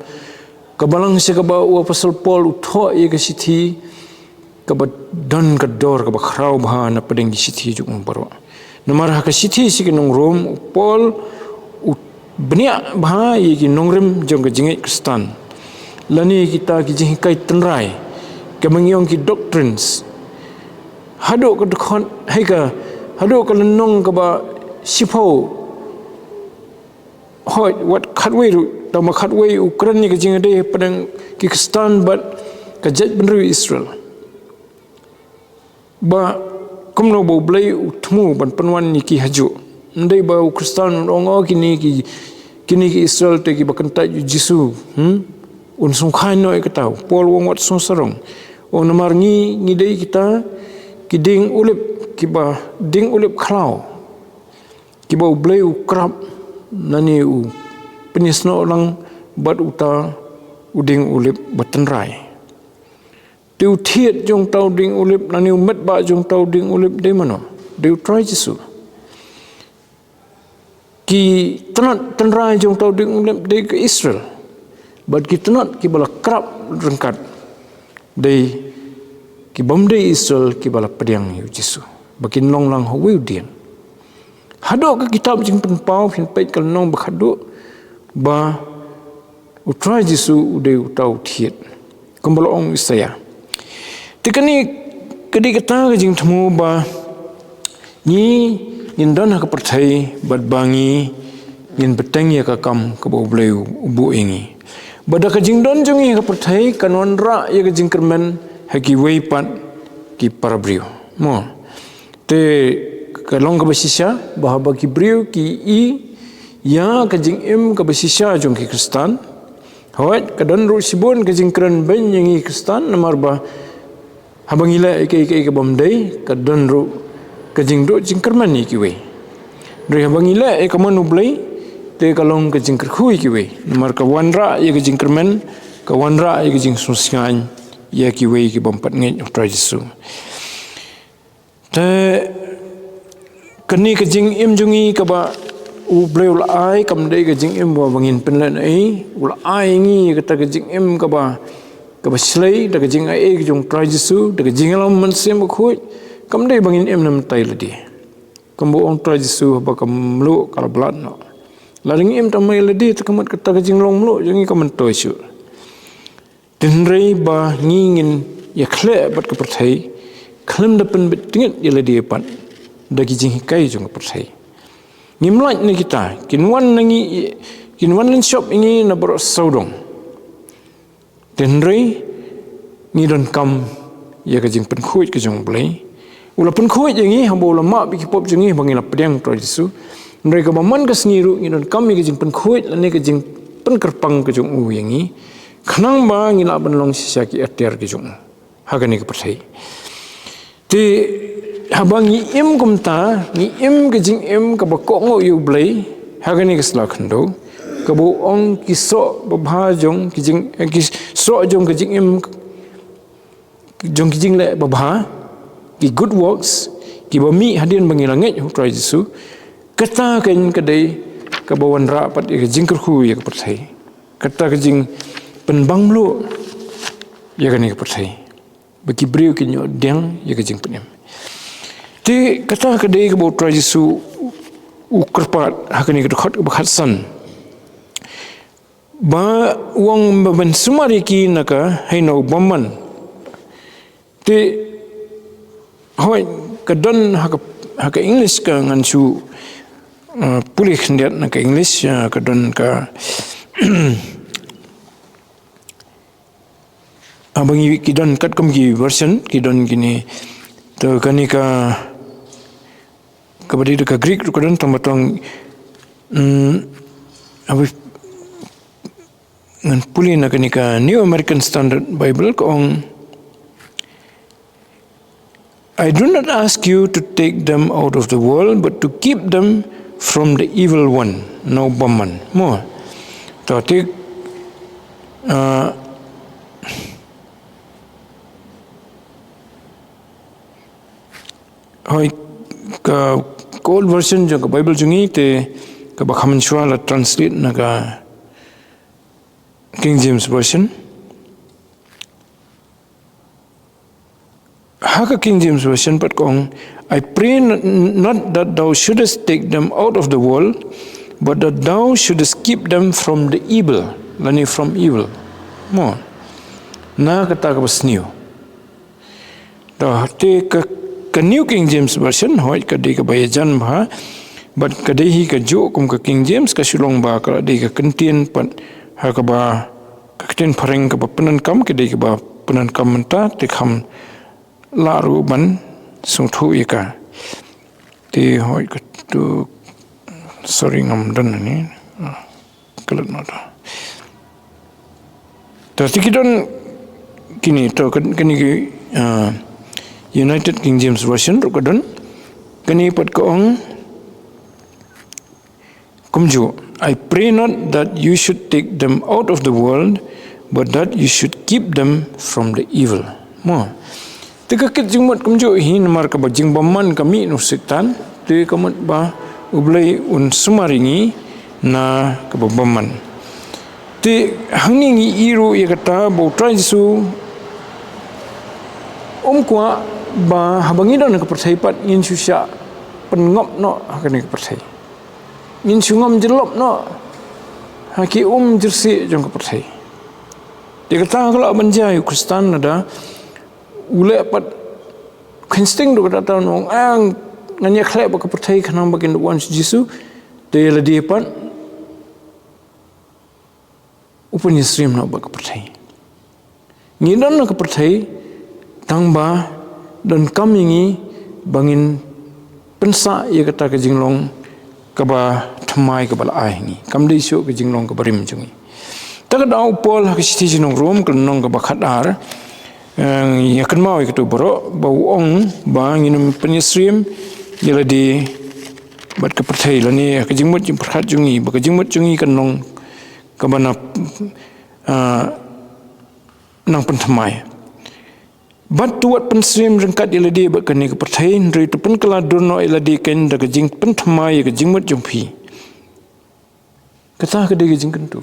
ka balang sha kaba u Apostol Paul u thoh ïa ka shithi, kaba don ka dor kaba khraw bha na pdeng ki shithi jong u baroh. Namar ha ka shithi sha ki nong Rom, u Paul u bniah bha ïa ki nongrim jong ka jingngeit Khristan, lane kita ki jinghikai tynrai, kaba ngi ong ki doctrines. Haduh ka dkhot, hei ka, haduh ka lynnong kaba shiphew, hooid, wat khatwei ruh, tang ba khatwei u kren ïa ka jingïadei hapdeng ki Khristan bad ka jaitbynriew Israel. Ba kumno ba U Blei u thmu ban pynwan ïa ki hajuh. Ym dei ba u Khristan un ong, oh, kine ki, kine ki Israel te kiba kyntait ïa U Jisu, hmm? Un sngewkha noh ïa kata. Paul u ong wat sngew sarong. U ong namar ngi, ngi dei kita ki dieng ulip, kiba dieng ulip khlaw, kiba U Blei u krap, lane u pynïasnoh lang bad uta u dieng ulip ba tynrai. Te u thied jong uta u dieng ulip, lane u metbah jong uta u dieng ulip dei mano? Dei U Trai Jisu. Ki tnat tynrai jong uta u dieng ulip dei ka Israel. Bad ki tnat kiba la krap ryngkat dei ki bym dei Israel kiba la pdiang ïa U Jisu, ba kin long lang ha uwei u dieng. Haduh ka kitab Jingpynpaw phin peit ka lynnong ba khatduh, ba U Trai Jisu u dei uta u thied, kumba la ong u Isaïah. Te kane ka dei kata ka jingthmu ba ngi ngin don ha ka pyrthei bad ba ngi ngin bteng ïa ka kam kaba U Blei u buh ïa ngi. Bad da ka jingdon jong ngi ha ka pyrthei kan wanrah ïa ka jingkyrmen ha kiwei pat ki para briew. Mo. Te ka long kaba shisha ba haba ki briew ki i ïa ka jingim kaba shisha jong ki Khristan. Hooid, ka don ruh shibun ka jingkren beiñ ïa ngi Khristan, namar ba haba ngi leh ïa kaei kaei ka bym dei, ka don ruh ka jingduh jingkyrmen ïa kiwei. Hynrei haba ngi leh ïa ka mon U Blei, te ka long ka jingkyrkhu ïa kiwei. Namar ka wanrah ïa ka jingkyrmen, ka wanrah ïa ka jingsngewsngaiñ ïa kiwei ki bym pat ngeit ha U Trai Jisu. Te kane ka jingim jong ngi kaba U Blei u la ai, kam dei ka jingim ba ngin pynlehnohei. U la ai ngi kata ka jingim kaba, kaba shlei, da ka jingai ei ka jong U Trai Jisu, da ka jingïalam Mynsiem Bakhuid. Kam dei ba ngin im na bynta lade. Kumba ong U Trai Jisu, haba ka mluh ka la blad noh, lada ngi im tang ma lade, te ka mut kata ka jinglong mluh jong ngi ka myntoi shuh. Te hynrei ba ngi ngin ïakhleh bad ka pyrthei, khlem da pynbit tngit ïa lade pat da ki jinghikai jong ka pyrthei. Ngim lait na kita, kin wan na ngi, kin wan lynshop ïa ngi na baroh sawdong. Te hynrei ngi donkam ïa ka jingpynkhuid ka jong U Blei. U la pynkhuid ïa ngi haba u la map ïa ki pop jong ngi haba ngi la pdiang U Trai Jisu. Hynrei kaba man ka sngi ruh ngi donkam ïa ka jingpynkhuid lane ka jingpynkyrpang ka jong u ïa ngi, khnang ba ngi lah ban long shisha ki atiar ki jong u ha kane ka pyrthei. Te haba ngi im kumta, ngi im ka jingim kaba kohnguh ïa U Blei ha kane ka sla khyndew, kaba u ong ki soh babha jong ki jing, eh, ki soh jong ka jingim jong ki jingleh babha, ki good works, kiba mih hadien ba ngi la ngeit ha U Trai Jisu. Kata kan ka dei kaba wanrah pat ïa ka jingkyrkhu ïa ka pyrthei. Kata ka jingpynbang mluh ïa kane ka pyrthei, ba ki briew kin ïoh pdiang ïa ka jingpynim. Te kata ka dei kaba U Trai Jisu u kyrpad ha kane ka dkhot kaba khatsan. Ba u ong ba ban sumar ïa ki na ka haino bymman. Te hooid, ka don ha ka, ha ka English ka ngan shu, uh, pule khyndiat na ka English, uh, ka don ka haba ngi, ki don katkum ki version, ki don kine. To kane ka, kaba dei da ka Greek ruh ka don, tang ba tang, mm, haba ngan pule na kane ka New American Standard Bible ka ong, "I do not ask you to take them out of the world, but to keep them from the evil one." Nau bamman. Mo. To te, uh, hoi, ka, ka old version jong ka Bible jong ngi te kaba kham mynshuwa la translate na ka King James Version. Ha ka King James Version pat ka ong, "I pray n-, not that thou shouldest take them out of the world, but that thou shouldest keep them from the evil." Lane from evil. Mo. Na kata kaba sniew. To, te ka, ka New King James Version, hoi, ka dei kaba ïajan bha, bad ka dei hi kajuh kum ka King James, ka shu long ba ka dei ka kyntien pat, ha kaba, ka kyntien phareng kaba pyndonkam, ka dei kaba pyndonkam mynta, te kham lah ruh ban sngewthuh ïa ka. Te hoi ka tu, sorry, ngam don ani. Kalat nota. To, te ki don kine, to, kan-, kane ki, ah, United King James Version ruh ka don. Kane pat ka ong kumjuh, "I pray not that you should take them out of the world, but that you should keep them from the evil." Mo. Te ka kit jingmut kumjuh hi namar kaba jingbymman ka mih na u Soitan, te ka mut ba U Blei un sumar ïa ngi na kaba bymman. Te hangne ngi ïohi ruh ïa kata ba U Trai Jisu um kwah ba haba ngi don ha ka pyrthei pat ngin shu shah pynngop noh ha kane ka pyrthei. Ngin shu ngam jyllop noh ha ki um jyrsieh jong ka pyrthei. Te kata ka lah ban jia ïa u Khristan lada u leh pat kheiñ sting ruh kata, u ong, "Ah, ngan ïakhleh bad ka pyrthei khnang ba kin wan sha Jisu." Te lade pat u pynïasyriem noh bad ka pyrthei. Ngi don ha ka pyrthei tang ba donkam ïa ngi ba ngin pynsah ïa kata ka jinglong kaba thymmai kaba la ai ha ngi. Kam dei shuh ka jinglong kaba rim jong ngi. Ta ka daw u Paul ha ka shithi sha ki nong Rom ka lynnong kaba khatar, eh, ïa kynmaw ïa katu baroh ba u ong ba ngin ym pynïasyriem ïa lade bad ka pyrthei lane ha ka jingmut jingpyrkhat jong ngi, ba ka jingmut jong ngi kan long kaba na, ah, nang pynthymmai. Bad to wat pynsyriem ryngkat ïa lade bad kane ka pyrthei, hynrei to pynkylla dur noh ïa lade kein da ka jingpynthymmai ïa ka jingmut jong phi. Kata ka dei ka jingkyntu.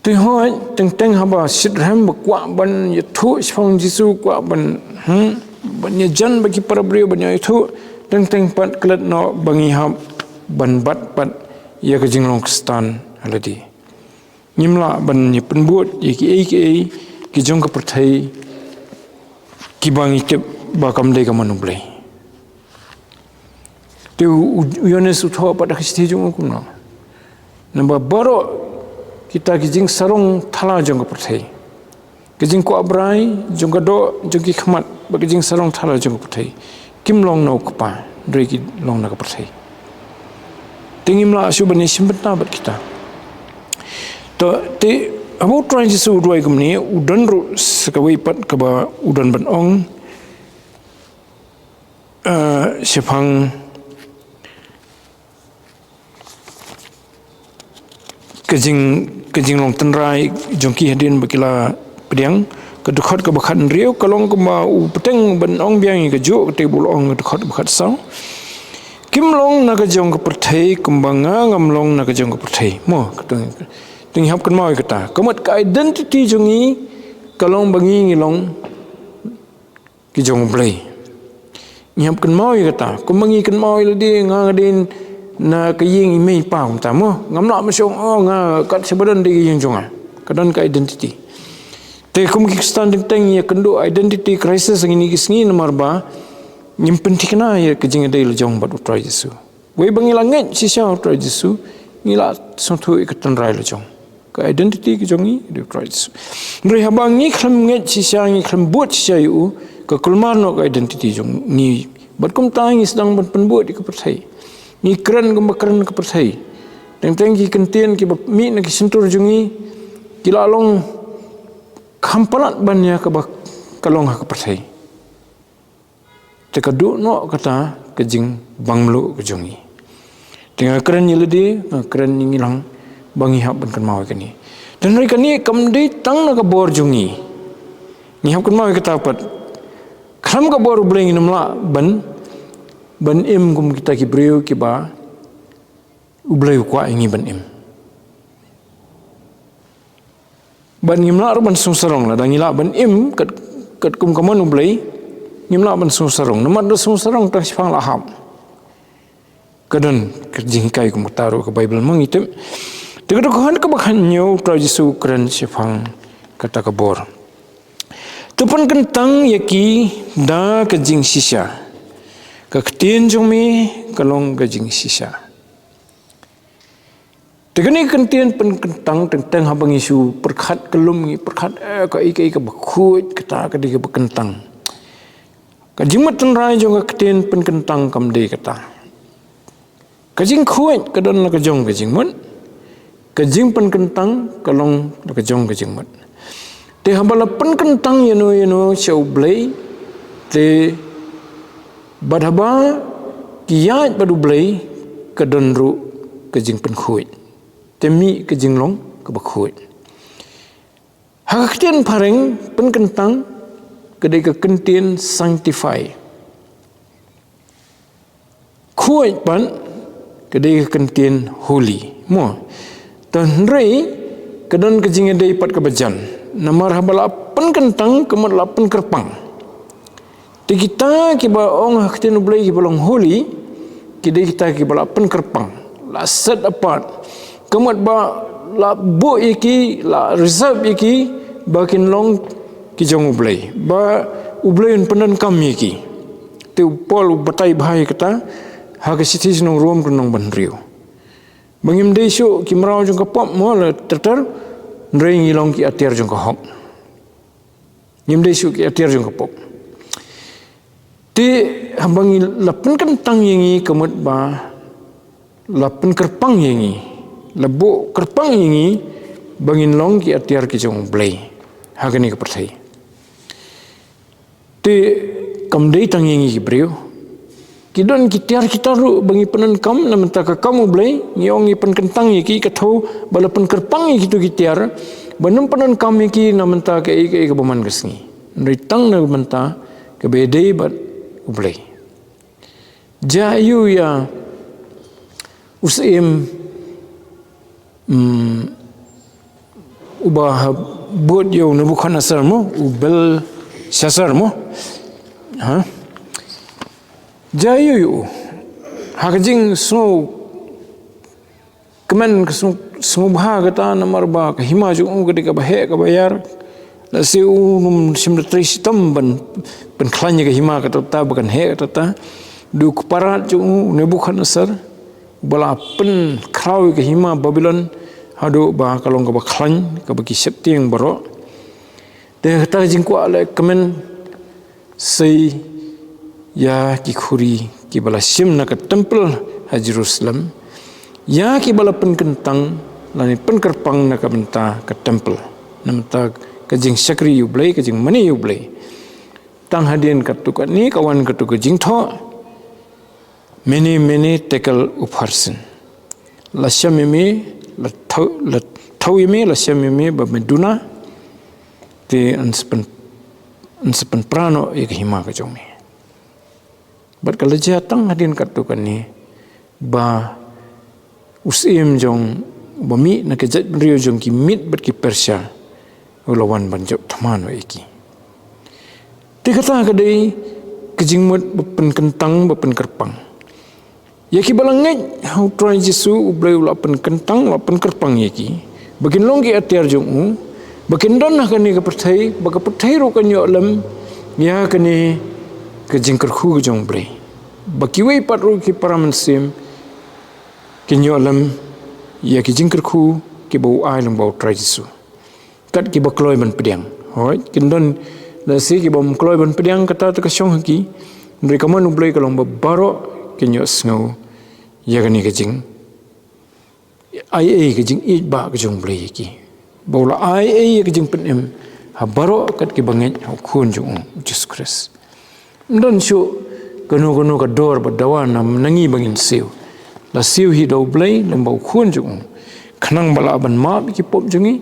Te hooid, teng teng haba shitrhem ba kwah ban ïathuh shaphang Jisu, kwah ban, hmm, ban ïajan bad ki para briew, ban ïathuh, teng teng pat klet noh ba ngi hap ban bat pat ïa ka jinglong Khristan ha lade. Ngim lah ban ïa pynbud ïa kiei kiei ki jong ka pyrthei kiba ngi tip ba kam dei ka mon U Blei. Te u, u, u Ïoannis u thoh pat ha ka shithi jong u kumno. Namar baroh kita ki jingsarong thala jong ka pyrthei, ka jingkwah brai jong ka doh jong ki khmat bad ka jingsarong thala jong ka pyrthei, kim long na u Kpa, hynrei ki long na ka pyrthei. Te ngim lah shuh ban ïashim bynta bad kita. To, te haba u Trai Jisu u duwai kumne, u don ruh sa kawei pat kaba u don ban ong, eh, shaphang ka jing, ka jinglong tynrai jong ki hadien ba ki la pdiang, ka dkhot kaba khathynriew, ka long kumba u bteng ban ong biang ïa kajuh, kata ba u la ong ka dkhot ba khatsaw. Kim long na ka jong ka pyrthei kumba nga ngam long na ka jong ka pyrthei. Mo, kata, te ngi hap kynmaw ïa kata. Ka mut ka identity jong ngi ka long ba ngi ngi long ki jong U Blei. Ngi hap kynmaw ïa kata. Kumba ngi kynmaw ïa lade, nga nga dei na ka ïing i mei i pa kumta mo. Ngam lah ban shong, oh, nga kat shaba don dei ka ïing jong nga. Ka don ka identity. Te kum ki Khristan teng teng ïa kynduh identity crisis ha kine ki sngi namar ba ngim pynthikna ïa ka jingïadei la jong bad U Trai Jisu. Wei ba ngi la ngeit shisha ha U Trai Jisu, ngi la sngewthuh ïa ka tynrai la jong. Ka identity ka jong ngi, dei U Trai Jisu. Hynrei haba ngi khlem ngeit shisha, ngi khlem bud shisha ïa u, ka kulmar noh ka identity jong ngi Bad kumta ngi sdang ban pynbud ïa ka pyrthei. Ngi kren kumba kren ka pyrthei. Teng teng ki kyntien kiba mih na ki shyntur jong ngi ki la long kham palat ban ïa kaba ka long ha ka pyrthei. Te ka duh noh kata ka jingbangmluh ka jong ngi. Te nga kren ïa lade, nga kren ïa ngi lang ba ngi hap ban kynmaw ïa kane. Te hynrei kane kam dei tang na ka bor jong ngi. Ngi hap kynmaw ïa kata pat. Khlem ka bor U Blei ngin ym lah ban, ban im kum kita ki briew kiba U Blei u kwah ïa ngi ban im. Bad ngim lah ruh ban sngewsarong, lada ngi lah ban im kat, katkum ka mon U Blei, ngim lah ban sngewsarong. Namar da sngewsarong tang shiphang la hap. Ka don ka jinghikai kum kata ruh ka Baibl ma ngi tip. Te ka dkhot kaba khathynñiew, U Trai Jisu u kren shaphang kata ka bor. To pynkyntang ïa ki da ka jingshisha. Ka ktien jong me ka long ka jingshisha. Te kane ka kyntien pynkyntang, teng teng haba ngi shu pyrkhat kyllum ngi pyrkhat, eh, kaei kaei kaba khuid, kata ka dei kaba kyntang. Ka jingmut tynrai jong ka ktien pynkyntang kam dei kata. Ka jingkhuid ka don la ka jong ka jingmut. Ka jingpynkyntang ka long la ka jong ka jingmut. Te haba la pynkyntang ïano ïano sha U Blei, te bad haba ki ïaid bad U Blei, ka don ruh ka jingpynkhuid. Te mih ka jinglong kaba khuid. Ha ka ktien phareng, pynkyntang ka dei ka kyntien sanctify. Khuid pat ka dei ka kyntien holy. Mo. Te hynrei ka don ka jingïadei pat kaba jan. Namar haba la pynkyntang ka mut la pynkyrpang. Te kita kiba ong ha ka ktien U Blei kiba long holy, ki dei kita kiba la pynkyrpang, la set apart. Ka mut ba la buh ïa ki, la reserve ïa ki, ba kin long ki jong U Blei. Ba U Blei un pyndonkam ïa ki. Te u Paul u batai bha ïa kata, ha ka shithi sha ki nong Rom ka lynnong ba hynriew. Ba ngim dei shuh ki mraw jong ka pop mo la ter ter, hynrei ngi long ki atiar jong ka hok. Ngim dei shuh ki atiar jong ka pop. Te haba ngi la pynkyntang ïa ngi ka mut ba la pynkyrpang ïa ngi, la buh kyrpang ïa ngi, ba ngin long ki atiar ki jong U Blei ha kane ka pyrthei. Te kam dei tang ïa ngi ki briew. Ki don ki tiar kita ruh ba ngi pyndonkam na bynta ka kam U Blei, ngi ong ngi pynkyntang ïa ki, ka thew ba la pynkyrpang ïa kito ki tiar, ban ym pyndonkam ïa ki na bynta kaei kaei kaba man ka sngi. Hynrei tang na bynta kaba ïadei bad U Blei. Jia aiu ïa u syiem, mm, uba ha bud ïa u Nebukhadnessar mo, u Belshassar mo. Ha? Jia aiu ïa u. Ha ka jingsngew kmen ka sngew, sngewbha kata namar ba ka hima jong u ka dei kaba heh kaba ïar. Lehse u um shym da trei shitom ban, ban pynkhlaiñ ïa ka hima kata kata ba kan heh kata kata. Dei u kparad jong u, u Nebukhadnessar, ba la pynkhraw ïa ka hima Babilon haduh ba ka long kaba khlaiñ, kaba ki sheptieng baroh. Te kata ka jingkwah leh kmen sei ïa ki khuri kiba la shim na ka templ ha Jerusalem, ïa kiba la pynkyntang lane pynkyrpang na ka bynta ka templ, na bynta ka jingshakri ïa U Blei, ka jingmane ïa U Blei. Tang hadien katto katne ka wan katto ka jingthoh, mene mene tekel upharsin. La shem ïa me, la thew, la thew ïa me, la shem ïa me ba me duna, te yn sa pyn, yn sa pynpra noh ïa ka hima ka jong me. Bad ka la jia tang hadien katto katne ba u syiem jong uba mih na ka jaitbynriew jong ki Mid bad ki Persia u la wan ban jop thma noh ïa ki. Te kata ka dei ka jingmut ba pynkyntang ba pynkyrpang. Ïa kiba la ngeit ha U Trai Jisu, U Blei u la pynkyntang, u la pynkyrpang ïa ki ba kin long ki atiar jong u, ba kin don ha kane ka pyrthei, ba ka pyrthei ruh kan ïoh lem ïa kane ka jingkyrkhu ka jong U Blei, ba kiwei pat ruh ki para mynsiem kin ïoh lem ïa ki jingkyrkhu kiba u ai lyngba U Trai Jisu. Kat kiba kloi ban pdiang. Hooid, kin don lehse kiba ym kloi ban pdiang, kata te ka shong ha ki. Hynrei ka mon U Blei ka long ba baroh kin ïohsngew ïa kane ka jing ai ei, ka jingïeit ba ka jong U Blei ïa ki, ba u la ai ei ïa ka jingpynim ha baroh kat ki bangeit ha u Khun jong u, u Jisu Khrist. Ym don shuh kano kano ka dor ba dawa na ngi ba ngin siew. La siew hi da U Blei lyngba u Khun jong u, khnang ba lah ban map ïa ki pop jong ngi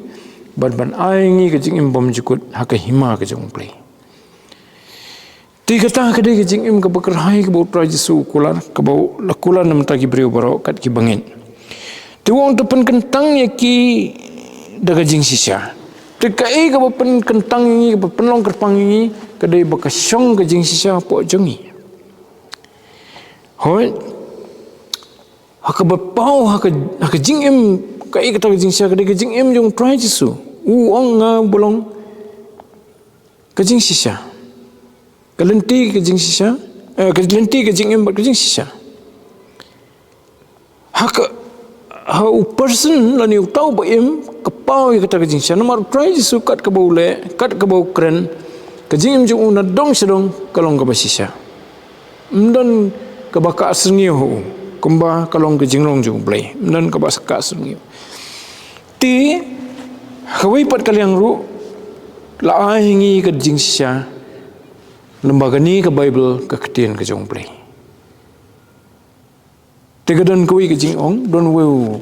bad ban ai ngi ka jingim bymjukut ha ka hima ka jong U Blei. Te kata ka dei ka jingim kaba kyrhai kaba U Trai Jisu u kular, kaba u la kular na ka bynta ki briew baroh kat ki bangeit. Te u ong, to pynkyntang ïa ki da ka jingshisha. Te kaei kaba pynkyntang ïa ngi, kaba pynlong kyrpang ïa ngi, ka dei ba ka shong ka jingshisha hapoh jong ngi. Hooid. Ha kaba paw ha ka, ha ka jingim, kaei kata ka jingshisha, ka dei ka jingim jong U Trai Jisu. U ong, nga ba long ka jingshisha. Ka lynti ka jingshisha, eh, ka lynti ka jingim bad ka jingshisha. Ha ka, ha u person lane uta uba im, ka paw ïa kata ka jingshisha. Namar U Trai Jisu kat kaba u leh, kat kaba u kren, ka jingim jong u na dong sha dong ka long kaba shisha. Ym don kaba ka syrngiew ha u, kumba ka long ka jinglong jong U Blei. Ym don kaba ka syrngiew. Te, ha kawei pat ka liang ruh, la ai ngi ka jingshisha, lyngba kane ka Baibl, ka ktien ka jong U Blei. Te ka don kawei ka jingong, don uwei u